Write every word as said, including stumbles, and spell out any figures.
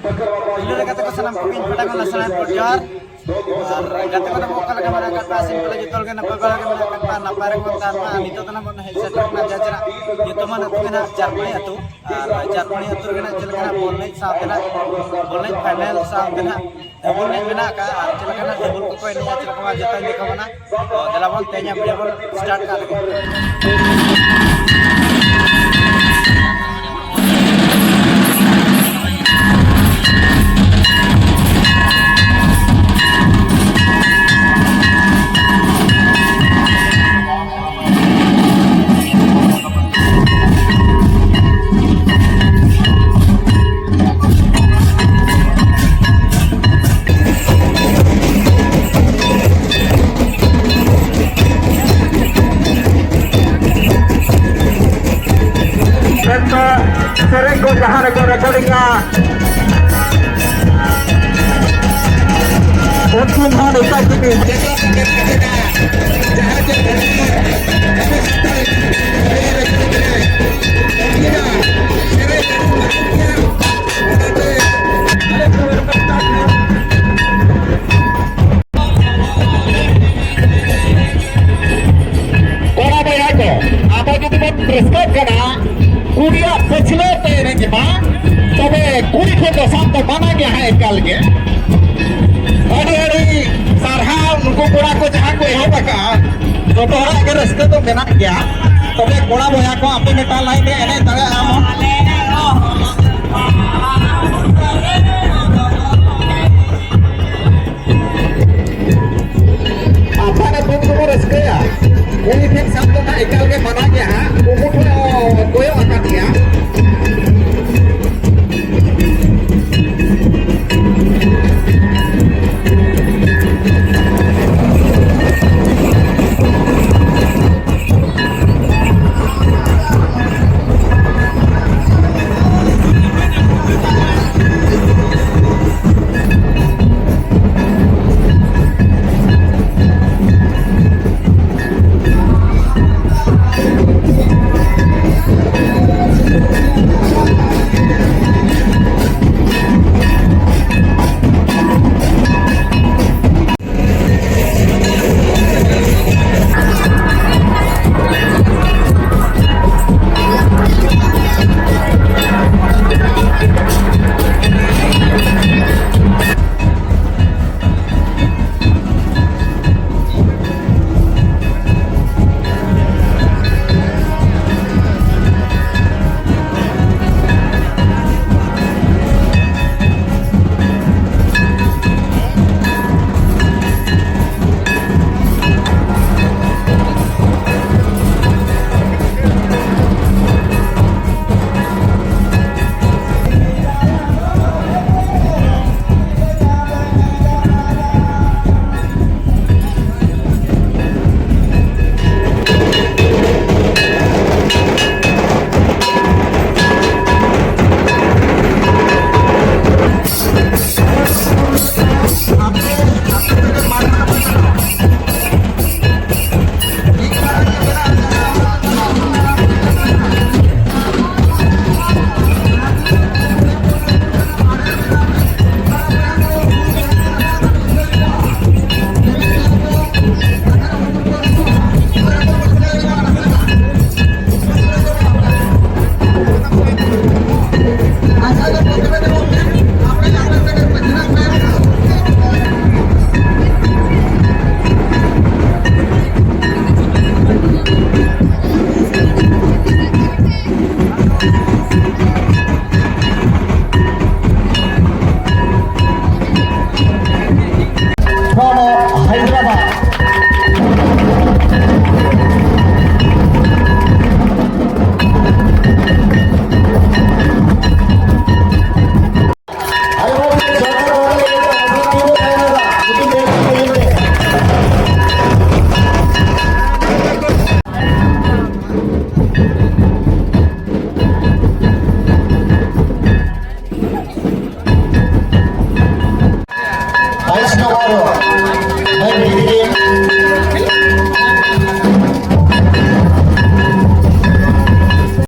ᱯᱩᱭᱞᱩ ᱨᱮ ᱜᱟᱛᱮ ᱠᱚ ᱥᱟᱱᱟᱢ ᱠᱚᱜᱮ ᱤᱧ ᱯᱟᱦᱴᱟ ᱠᱷᱚᱱ ᱥᱟᱱᱟᱢ ᱠᱚ ᱡᱚᱦᱟᱨ᱾ ᱟᱨ ᱜᱟᱛᱮ ᱠᱚᱫᱚ ᱚᱠᱟ ᱞᱮᱠᱟ ᱢᱮᱱᱟᱜ ᱟᱠᱟᱫ ᱠᱚᱣᱟ? ᱥᱤᱢᱯᱮᱞ ᱡᱚᱛᱚ ᱦᱚᱲ ᱜᱮ ᱱᱟᱯᱟᱭ ᱵᱟᱲᱟ ᱜᱮ ᱢᱮᱱᱟᱜ ᱟᱠᱟᱫ ᱠᱚᱣᱟ, ᱱᱟᱯᱟᱭ ᱨᱮᱜᱮ ᱵᱚᱱ ᱛᱟᱦᱮᱱ ᱢᱟ᱾ ᱟᱨ ᱱᱤᱛᱚᱜ ᱫᱚ ᱱᱟᱜ ᱵᱚᱱ ᱦᱮᱡ ᱥᱮᱴᱮᱨ ᱠᱟᱱᱟ ᱡᱟᱦᱟᱸ ᱡᱮ ᱱᱟᱜ ᱧᱩᱛᱩᱢᱟᱱ ᱟᱹᱛᱩ ᱜᱮ ᱱᱟᱜ ᱡᱟᱨᱯᱟᱹᱭ ᱟᱹᱛᱩ᱾ ᱟᱨ ᱡᱟᱨᱯᱟᱹᱭ ᱟᱹᱛᱩ ᱨᱮᱜᱮ ᱱᱟᱜ ᱪᱮᱫ ᱞᱮᱠᱟ ᱱᱟᱜ ᱵᱚᱞ ᱮᱱᱮᱡ ᱥᱟᱶᱛᱮ ᱱᱟᱜ, ᱵᱚᱞ ᱮᱱᱮᱡ ᱯᱷᱟᱭᱱᱮᱞ ᱥᱟᱶᱛᱮ ᱱᱟᱜ ᱰᱟᱵᱚᱞ ᱮᱱᱮᱡ ᱢᱮᱱᱟᱜ ᱟᱠᱟᱫᱼᱟ᱾ ᱟᱨ ᱪᱮᱫ ᱞᱮᱠᱟ ᱱᱟᱜ ᱰᱟᱵᱚᱞ ᱠᱚᱠᱚ ᱮᱱᱮᱡᱼᱟ, ᱪᱮᱫ ᱞᱮᱠᱟ ᱵᱟᱝ, ᱡᱚᱛᱚᱧ ᱫᱮᱠᱷᱟᱣ ᱵᱚᱱᱟ᱾ ᱛᱚ ᱫᱮᱞᱟ ᱵᱚᱱ ᱛᱮᱦᱮᱧᱟᱜ ᱵᱷᱤᱰᱤᱭᱳ ᱵᱚᱱ ᱥᱴᱟᱨᱴ ᱠᱟᱜ ᱞᱮᱜᱮ᱾ ᱢᱮᱱᱫᱚ ᱥᱮᱨᱮᱧ ᱠᱚ ᱡᱟᱦᱟᱸ ᱨᱮᱠᱚ ᱨᱮᱠᱚᱨᱰᱤᱝᱟ, ᱩᱱᱠᱩ ᱦᱚᱸ ᱱᱮᱛᱟ ᱠᱚ ᱡᱟᱦᱟᱸ ᱪᱮᱫ ᱠᱚᱲᱟ ᱵᱚᱭᱦᱟ ᱠᱚ, ᱟᱵᱚ ᱡᱩᱫᱤ ᱵᱚᱱ ᱨᱟᱹᱥᱠᱟᱹᱜ ᱠᱟᱱᱟ, ᱠᱩᱲᱤᱭᱟᱜ ᱯᱟᱹᱪᱷᱞᱟᱹ ᱛᱮ ᱮᱱᱮᱡ ᱢᱟ, ᱛᱚᱵᱮ ᱠᱩᱲᱤ ᱴᱷᱮᱱ ᱫᱚ ᱥᱟᱵ ᱫᱚ ᱢᱟᱱᱟ ᱜᱮᱭᱟ ᱦᱟᱸᱜ ᱮᱠᱟᱞ ᱜᱮ᱾ ᱟᱹᱰᱤ ᱟᱹᱰᱤ ᱥᱟᱨᱦᱟᱣ ᱱᱩᱠᱩ ᱠᱚᱲᱟ ᱠᱚ ᱡᱟᱦᱟᱸ ᱠᱚ ᱮᱦᱚᱵ ᱟᱠᱟᱫᱼᱟ, ᱡᱚᱛᱚ ᱦᱚᱲᱟᱜ ᱜᱮ ᱨᱟᱹᱥᱠᱟᱹ ᱫᱚ ᱢᱮᱱᱟᱜ ᱜᱮᱭᱟ᱾ ᱛᱚᱵᱮ ᱠᱚᱲᱟ ᱵᱚᱭᱦᱟ ᱠᱚ, ᱟᱯᱮ ᱢᱤᱫᱴᱟᱝ ᱞᱟᱭᱤᱱ ᱨᱮ ᱮᱱᱮᱡ ᱫᱟᱲᱮᱭᱟᱜᱼᱟ ᱵᱚᱱ᱾